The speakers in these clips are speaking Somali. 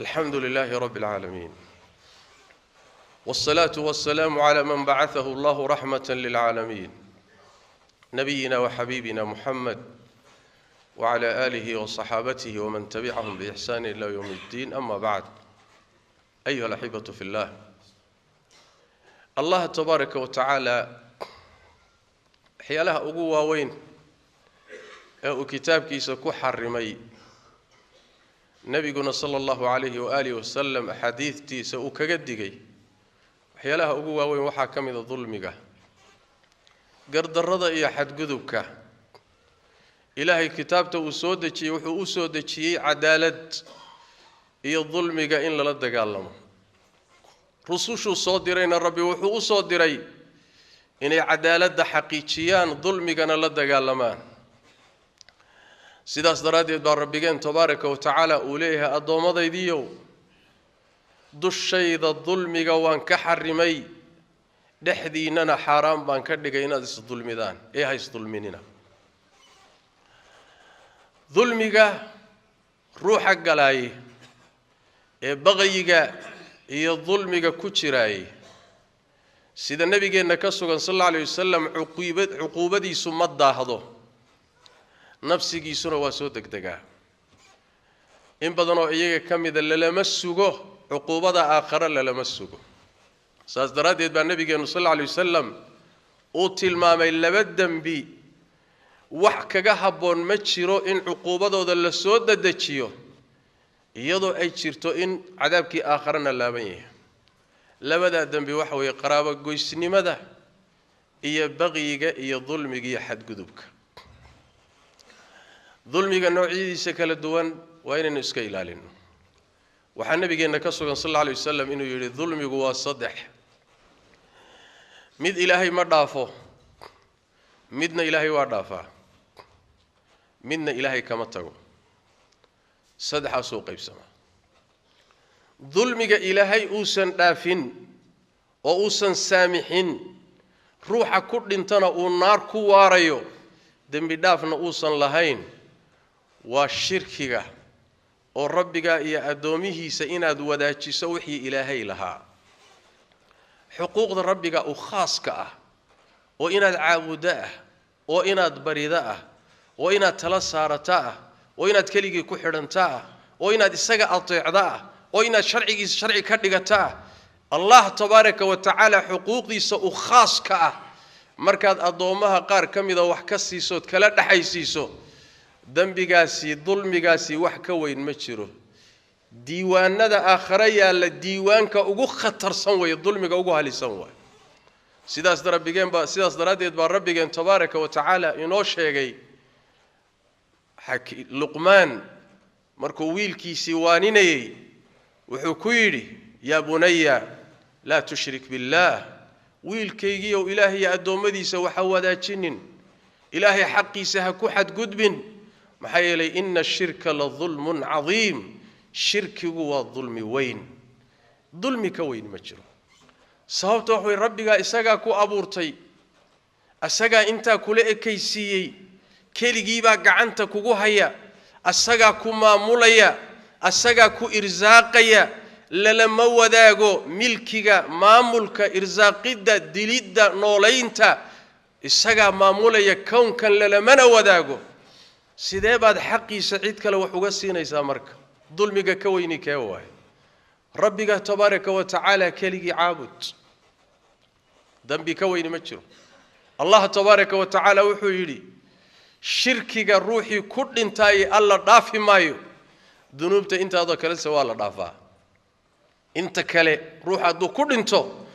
الحمد لله رب العالمين، والصلاة والسلام على من بعثه الله رحمة للعالمين، نبينا وحبيبنا محمد وعلى آله وصحابته ومن تبعهم بإحسان إلى يوم الدين. أما بعد، أيها الأحبة في الله، الله تبارك وتعالى waxyaalaha ugu waaweyn ee uu kitaabkiisa ku xarimay, nabiguna sala allahu calayhi waaalihi wasalam axaadiidtiisa uu kaga digay, waxyaalaha ugu waaweyn waxaa ka mida dulmiga, gardarrada iyo xadgudubka. Ilaahay kitaabta uu soo dejiyey wuxuu u soo dejiyey cadaalad iyo dulmiga in lala dagaalamo. Rusushuu soo dirayna Rabbi wuxuu u soo diray inay cadaaladda xaqiijiyaan, dulmigana la dagaalamaan. Sidaas daraaddeed baa Rabbigeen tabaaraka wa tacaala uu leeyahay: addoommadaydiiyow, dushayda dulmiga waan ka xarimay, dhexdiinnana xaaraan baan ka dhigay inaad isdulmidaan, ee ha isdulminina. Dulmiga ruuxa galaaye ee baqyiga iyo dulmiga ku jiraaye, sida nabigeenna ka sugan sal alla alay wasalam, cuquubadiisu ma daahdo, nafsigiisuna waa soo degdegaa. In badan oo iyaga ka mida lalama sugo cuquubada aakhare, lalama sugo. Saas daraaddeed baa nabigeennu sal alla alay wasalam uu tilmaamay laba dembi wax kaga habboon ma jiro in cuquubadooda la soo dedejiyo, iyadoo ay jirto in cadaabkii aakharena laaban yahay. Labadaa dembi waxa weeye qaraabo goysnimada iyo baqyiga iyo dulmiga iyo xadgudubka. Dulmiga noocyadiisa kala duwan waa inaynu iska ilaalino. Waxaa nabigeenna ka sugan sal alla alay wasalam inuu yidhi: dulmigu waa saddex, mid Ilaahay ma dhaafo, midna Ilaahay waa dhaafaa, midna Ilaahay kama tago. Saddexaasuu qaybsamaa. Dulmiga Ilaahay uusan dhaafin oo uusan saamixin, ruuxa ku dhintana uu naar ku waarayo, dembi dhaafna uusan lahayn, waa shirkiga, oo Rabbigaa iyo addoomihiisa inaad wadaajiso wixii Ilaahay lahaa, xuquuqda Rabbiga uu khaaska ah, oo inaad caabuddo ah, oo inaad barida ah, oo inaad tala saarata ah, oo inaad keligii ku xidhanta ah, oo inaad isaga ateecda ah, oo inaad sharcigiisa sharci ka dhigata ah. Allah tabaaraka wa tacaala xuquuqdiisa uu khaaska ah markaad addoommaha qaar ka mida wax ka siisood kala dhexaysiiso, dembigaasi, dulmigaasi wax ka weyn ma jiro. Diiwaanada aakhare yaalla diiwaanka ugu khatarsan weeye, dulmiga ugu halisan waay. Sidaas daraaddeed baa Rabbigeen tabaaraka wa tacaala inoo sheegay Luqmaan markuu wiilkiisii waaninayey, wuxuu ku yidhi: yaa bunaya, laa tushrik billaah. Wiilkaygiiyow, Ilaahay addoommadiisa waxa wadaajinin, Ilaahay xaqiisa ha ku xadgudbin. Maxaa yeelay, ina ashirka la dulmun cadiim. Shirkigu waa dulmi weyn, dulmi ka weyn ma jiro. Sababta wax way, Rabbigaa isagaa ku abuurtay, isagaa intaa kula ekaysiiyey, keligiibaa gacanta kugu haya, asagaa ku maamulaya, asagaa ku irsaaqaya. Lalama wadaago milkiga, maamulka, irsaaqidda, dilidda, noolaynta. Isagaa maamulaya kownkan, lalamana wadaago. Sidee baad xaqiisa cid kale wax uga siinaysaa? Marka dulmiga ka weyni kee waaye? Rabbiga tabaaraka wa tacaala keligii caabud, dembi ka weyni ma jiro. Allah tabaaraka wa tacaala wuxuu yidhi: shirkiga ruuxii ku dhintaaye Alla dhaafi maayo, dunuubta intaadoo kalese waa la dhaafaa. Inta kale ruux hadduu ku dhinto,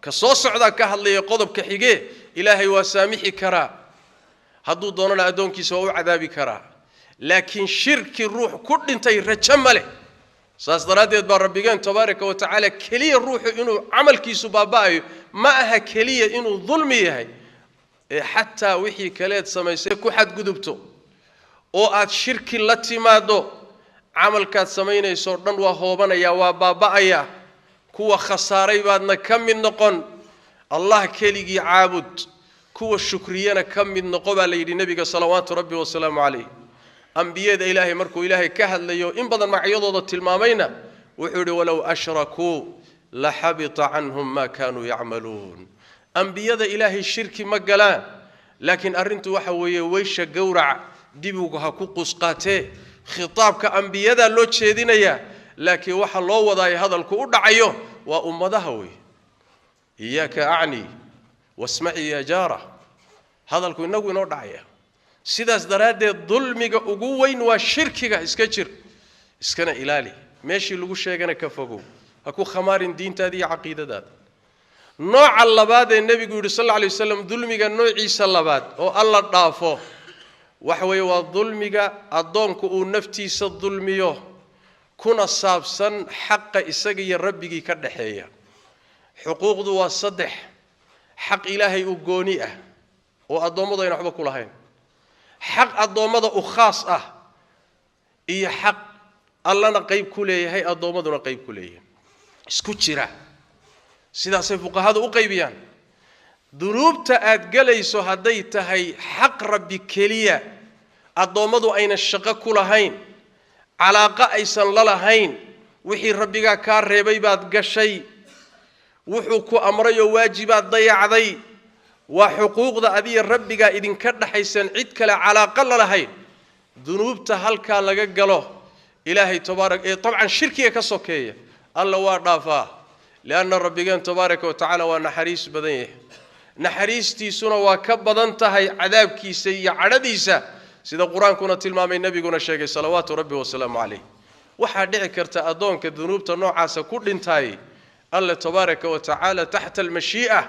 ka soo socdaa ka hadlaya qodobka xigee, Ilaahay waa saamixi karaa, hadduu doonana addoonkiisa waa u cadaabi karaa, laakiin shirki ruux ku dhintay rajo ma leh. Saas daraaddeed baa Rabbigeen tabaaraka wa tacaala keliya ruuxu inuu camalkiisu baaba'ayo ma aha keliya inuu dulmi yahay, ee xataa wixii kaleed samaysay ku xadgudubto oo aad shirki la timaaddo, camalkaad samaynayso dhan waa hoobanaya, waa baaba'aya, kuwa khasaaray baadna ka mid noqon. Allah keligii caabud, kuwa shukriyana ka mid noqo, baa la yidhi nebiga salawaatu Rabbi wasalaamu calayh. Ambiyada Ilaahay markuu Ilaahay ka hadlayo, in badan magacyadooda tilmaamayna, Wuxuu yidhi walow ashrakuu la xabita canhum maa kaanuu yacmaluun. Ambiyada Ilaahay shirki ma galaan, laakiin arrintu waxa weeye weysha gowrac dibigu ha ku qusqaatee. Khitaabka ambiyadaa loo jeedinayaa, laakiin waxa loo wadaayo hadalku u dhacayo waa ummadaha wey. Iyaaka acni wasmaci ya jaara, hadalku inagu inoo dhacaya. Sidaas daraaddeed dulmiga ugu weyn waa shirkiga. Iska jir, iskana ilaali, meeshii lagu sheegana ka fogow, ha ku khamaarin diintaada iyo caqiidadaada. Nooca labaad ee nebigu yidhi sal alla alay wasalam, dulmiga noociisa labaad oo alla dhaafo waxa weeye waa dulmiga addoonku uu naftiisa dulmiyo, kuna saabsan xaqa isaga iyo rabbigii ka dhaxeeya. Xuquuqdu waa saddex: xaq Ilaahay u gooni ah oo addoommadu ayna waxba ku lahayn, xaq addoommada u khaas ah, iyo xaq allana qayb ku leeyahay addoommaduna qayb ku leeyahay, isku jira. Sidaasay fuqahadu u qaybiyaan. Dunuubta aad gelayso hadday tahay xaq rabbi keliya, addoommadu ayna shaqo ku lahayn, calaaqo aysan la lahayn, wixii rabbigaa kaa reebay baad gashay, wuxuu ku amrayoo waajibaad dayacday, waa xuquuqda adiya rabbigaa idinka dhaxaysan, cid kale calaaqo la lahayn, dunuubta halkaa laga galo Ilaahay tabaarak ee dabcan shirkiga ka sokeeya alla waa dhaafaa, lianna rabbigeen tabaaraka wa tacaala waa naxariis badan yahay, naxariistiisuna waa ka badan tahay cadaabkiisa iyo cadhadiisa, sida qur-aankuna tilmaamay, nebiguna sheegay salawaatu rabbi wasalaamu calayh. Waxaa dhici karta addoonka dunuubta noocaasa ku dhintaay alla tabaaraka wa tacaala taxta almashii'a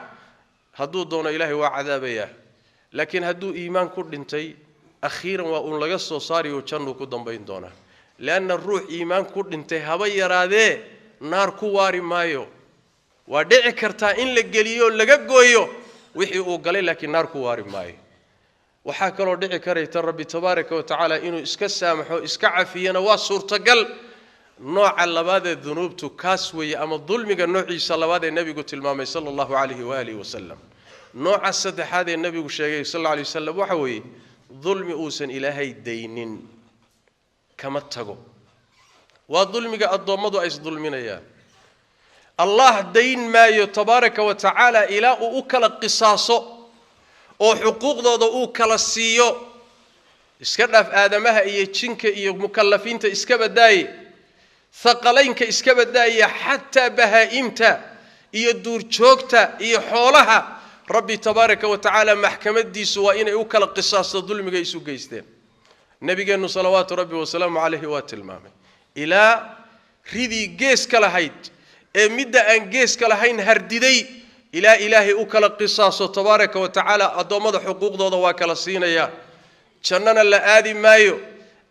hadduu doono Ilaahay waa cadaabayaa, laakiin hadduu iimaan ku dhintay akhiiran waa uun laga soo saariyo, jannuu ku dambayn doonaa. Lianna ruux iimaan ku dhintay haba yaraadee naar ku waari maayo. Waa dhici kartaa in la geliyo laga gooyo wixii uu galay, laakiin naar ku waari maayo. Waxaa kaloo dhici karayta rabbi tabaaraka wa tacaala inuu iska saamaxo, iska cafiyana waa suurtagal. Nooca labaad ee dunuubtu kaas weeye, ama dulmiga noociisa labaad ee nebigu tilmaamay sala allahu calayhi waaalihi wasalam. Nooca saddexaad ee nebigu sheegay sal alla alay wasalam waxa weeye dulmi uusan Ilaahay daynin, kama tago. Waa dulmiga addoommadu ay isdulminayaan. Allah dayn maayo tabaaraka wa tacaala ilaa uu u kala qisaaso oo xuquuqdooda uu kala siiyo. Iska dhaaf aadamaha iyo jinka iyo mukallafiinta, iska badaaye thaqalaynka, iska badaaya xataa bahaa'imta iyo duurjoogta iyo xoolaha. Rabbi tabaaraka wa tacaala maxkamadiisu waa inay u kala qisaasto dulmiga isu geysteen. Nabigeennu salawaatu rabbi wasalaamu calayhi waa tilmaamay ilaa ridii geeska lahayd ee midda aan geeska lahayn hardiday ilaa Ilaahay u kala qisaaso tabaaraka wa tacaala addoommada xuquuqdooda waa kala siinayaa. Jannana la aadi maayo,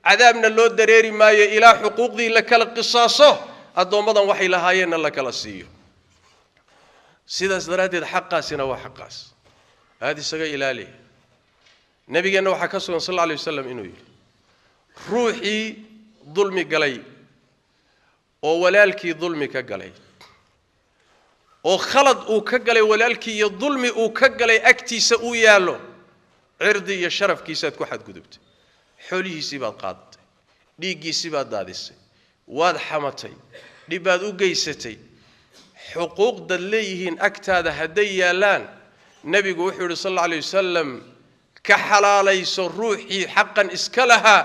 cadaabna loo dareeri maayo ilaa xuquuqdii la kala qisaaso, addoommadan waxay lahaayeenna la kala siiyo. Sidaas daraaddeed xaqaasina waa xaqaas aada isaga ilaaliya. Nabigeenna waxaa ka sugan sal alla alay wasalam inuu yidhi ruuxii dulmi galay oo walaalkii dulmi ka galay, oo khalad uu ka galay walaalkii iyo dulmi uu ka galay agtiisa uu yaallo, cirdi iyo sharafkiisaad ku xadgudubtay, xoolihiisii baad qaadatay, dhiiggiisii baad daadisay, waad xamatay, dhib baad u geysatay, xuquuqdaad leeyihiin agtaada hadday yaallaan, nebigu wuxuu yidhi sal alla alay wasalam ka xalaalayso ruuxii xaqan iska lahaa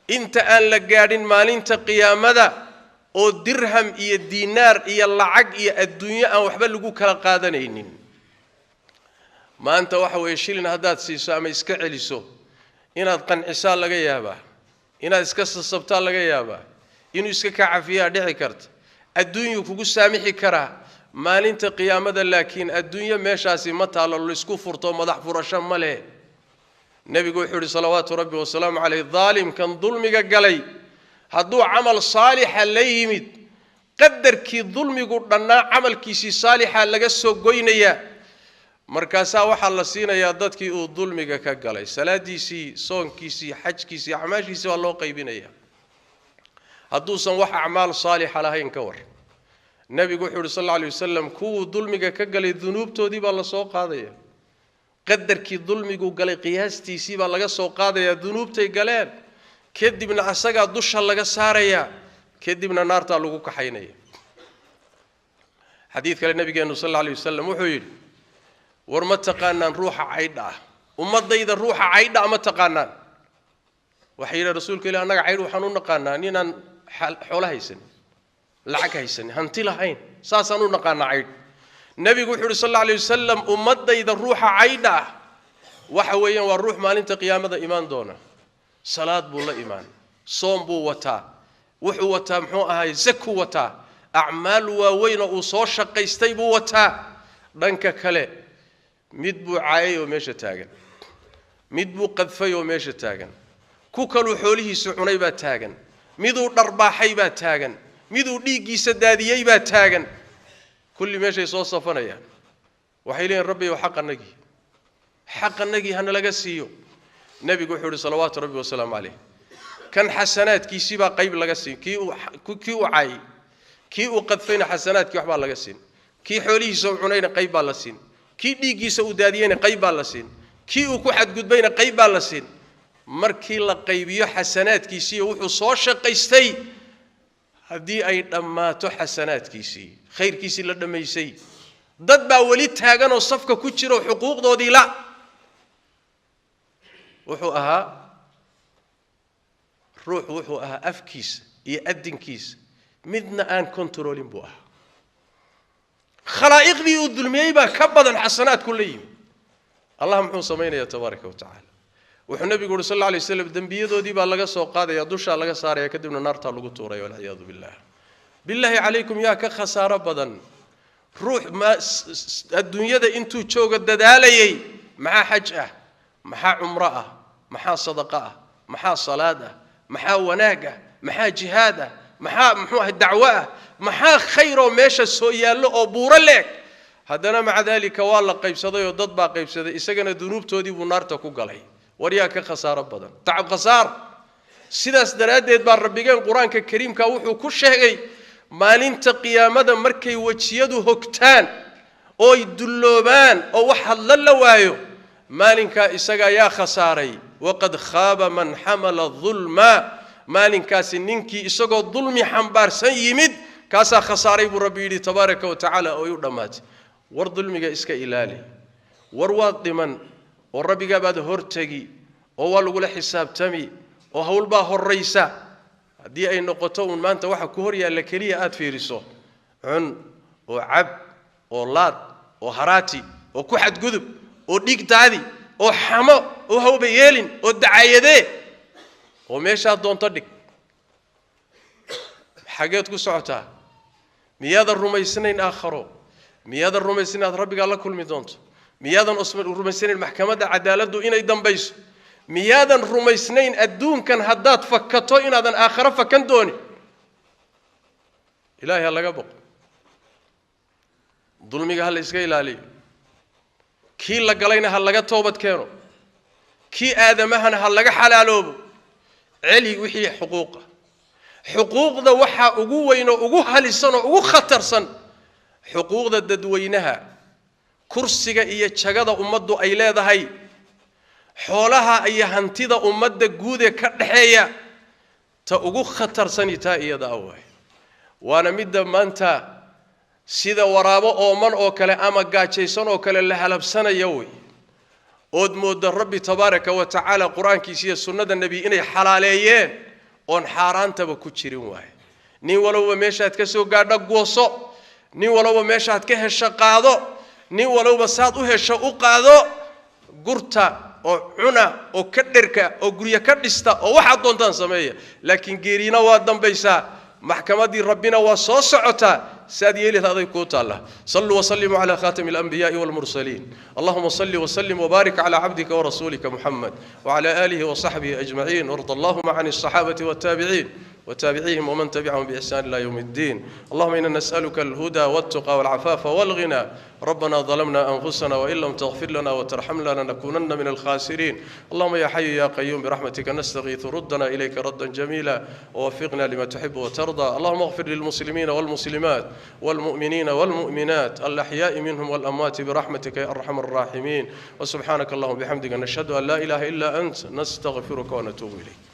inta aan la gaadhin maalinta qiyaamada, oo dirham iyo diinaar iyo lacag iyo adduunyo aan waxba lagu kala qaadanaynin. Maanta waxa weeye shilin haddaad siiso ama iska celiso inaad qancisaa laga yaabaa, inaad iska sasabtaa laga yaabaa, inuu iska kaa cafiyaa dhici karta, adduunyuu kugu saamixi karaa. Maalinta qiyaamada laakiin adduunyo meeshaasi ma taalo, laysku furto madax furasho ma leh. Nebigu wuxuu yidhi salawaatu rabbi wasalaamu caleyh daalimkan dulmiga galay hadduu camal saalixa la yimid, qadarkii dulmigu dhannaa camalkiisii saalixa laga soo goynayaa, markaasaa waxaa la siinayaa dadkii uu dulmiga ka galay, salaadiisii, soonkiisii, xajkiisii, acmaashiisii baa loo qaybinayaa. Hadduusan wax acmaal saalixa lahayn ka war, nebigu wuxuu yidhi sal alla alay wasalam kuwuu dulmiga ka galay dunuubtoodii baa la soo qaadaya, qadarkii dulmigu galay qiyaastiisii baa laga soo qaadayaa dunuubtay galeen, kadibna asagaa dusha laga saarayaa, Kadibna naartaa lagu kaxaynaya. Xadiid kale nabigeenu sal alla alay wasalam wuxuu yidhi: war ma taqaanaan ruuxa caydha ah? Ummadayda ruuxa caydha ah ma taqaanaan? Waxay yidhi: rasuulka ilah, annaga caydh waxaan u naqaanaa ninaan xoolo haysanin, lacag haysanin, hanti lahayn, saasaan u naqaanaa caydh. Nebigu wuxuu yidhi sal alla alay wasalam: ummadayda ruuxa caydha ah waxa weeyaan waa ruux maalinta qiyaamada imaan doona. Salaad buu la imaan, soom buu wataa, wuxuu wataa muxuu ahaay, zakuu wataa, acmaal waaweyn oo uu soo shaqaystay buu wataa. Dhanka kale mid buu caayay oo meesha taagan, mid buu qadfay oo meesha taagan, ku kaluu xoolihiisa cunay baa taagan, miduu dharbaaxay baa taagan, miduu dhiiggiisa daadiyey baa taagan. Kulli meeshay soo safanayaan, waxay leeyihin: rabbiyow, xaqanagii, xaqanagii hana laga siiyo. Nebigu wuxuu yidhi salawaatu rabbi wasalaamu caleyh: kan xasanaadkiisii baa qayb laga siin, kii uu caayay, kii uu qadfayna xasanaadkii waxbaa laga siin, kii xoolihiisa uu cunayna qayb baa la siin, kii dhiiggiisa uu daadiyeyna qayb baa la siin, kii uu ku xadgudbayna qayb baa la siin. Markii la qaybiyo xasanaadkiisiiyo wuxuu soo shaqaystay, haddii ay dhammaato xasanaadkiisii, khayrkiisii la dhammaysay, dad baa weli taaganoo safka ku jiro xuquuqdoodii la. Wuxuu ahaa ruux, wuxuu ahaa afkiisa iyo addinkiisa midna aan kontaroolin buu ahaa. Khalaa'iqdii uu dulmiyey baa ka badan xasanaadku la yimi. Allah muxuu samaynayaa tabaaraka wa tacaala? Wuxuu nabigu uhi sal alla alay waslam: dembiyadoodii baa laga soo qaadaya, dushaa laga saaraya, kadibna naartaa lagu tuuraya, walciyaadu billah. Billaahi calaykum, yaa ka khasaaro badan ruux ma adduunyada intuu joogo dadaalayay? Maxaa xaj ah, maxaa cumro ah, maxaa sadaqa ah, maxaa salaad ah, maxaa wanaag ah, maxaa jihaad ah, maxaa muxuu ahay dacwo ah, maxaa khayroo meesha soo yaallo oo buuro leeg? Haddana maca daalika waa la qaybsaday oo dad baa qaybsaday, isagana dunuubtoodii buu naarta ku galay. War yaa ka khasaaro badan? Tacab khasaar. Sidaas daraaddeed baa rabbigeen qur-aanka kariimka wuxuu ku sheegay maalinta qiyaamada markay wejiyadu hogtaan ooy dulloobaan oo wax hadla la waayo, maalinkaa isagaa yaa khasaaray? Waqad khaaba man xamala dulma. Maalinkaasi ninkii isagoo dulmi xambaarsan yimid, kaasaa khasaaray buu rabbi yidhi tabaaraka wa tacaala. Ooy u dhammaatay. War dulmiga iska ilaali. War waad dhiman oo rabbigaa baad hortegi oo waa lagula xisaabtami oo howlbaa horraysa. Haddii ay noqoto uun maanta waxa ku hor yaalla keliya aad fiiriso, cun oo cab oo laad oo haraati oo ku xadgudub oo dhiig daadi oo xamo oo hawba yeelin oo dacaayadee oo meeshaad doonto dhig, xageed ku socotaa? Miyaadan rumaysnayn aakharo? Miyaadan rumaysnayn aad rabbigaa la kulmi doonto? Miyaadan rumaysnayn maxkamadda cadaaladdu inay dambayso? Miyaadan rumaysnayn adduunkan haddaad fakato inaadan aakharo fakan doonin? Ilaahay ha laga boqo, dulmiga ha la iska ilaaliyo, kii la galayna ha laga toobad keeno, kii aadamahana ha laga xalaaloobo. Celi wixii xuquuqa. Xuquuqda waxaa ugu weyn oo ugu halisan oo ugu khatarsan xuquuqda dadweynaha, kursiga iyo jagada ummaddu ay leedahay, xoolaha iyo hantida ummadda guud ee ka dhexeeya. Ta ugu khatarsani taa iyada a waay, waana midda maanta sida waraabo ooman oo kale ama gaajaysan oo kale la halabsanaya wey, ood moodda rabbi tabaaraka wa tacaala qur-aankiisa iyo sunnada nebi inay xalaaleeyeen oon xaaraantaba ku jirin waaye. Nin walowba meeshaad ka soo gaadho gooso, nin walowba meeshaad ka hesho qaado, nin walowba saad u hesho u qaado, gurta oo cuna oo ka dherka oo guryo ka dhista oo waxaad doontaan sameeya. Laakiin geerina waa dambaysaa, maxkamaddii rabbina waa soo socotaa. Saad yeelid aday kuu taalla. Saluu wasallimuu cala khatami alanbiyaai walmursaliin. Allahuma salli wasallim wbaarik cala cabdika warasuulika muxamed wcala aalihi wasaxbihi ajmaciin, warda allahuma can alصaxaabati waltaabiciin وتابعيهم ومن تبعهم بإحسان إلى يوم الدين. اللهم إنا نسألك الهدى والتقى والعفاف والغنى. ربنا ظلمنا أنفسنا وإن لم تغفر لنا وترحمنا لنكونن من الخاسرين. اللهم يا حي يا قيوم، برحمتك نستغيث، ردنا إليك ردا جميلا ووفقنا لما تحب وترضى. اللهم اغفر للمسلمين والمسلمات والمؤمنين والمؤمنات، الأحياء منهم والأموات، برحمتك يا أرحم الراحمين. وسبحانك اللهم بحمدك، نشهد أن لا إله إلا أنت، نستغفرك ونتوب إليك.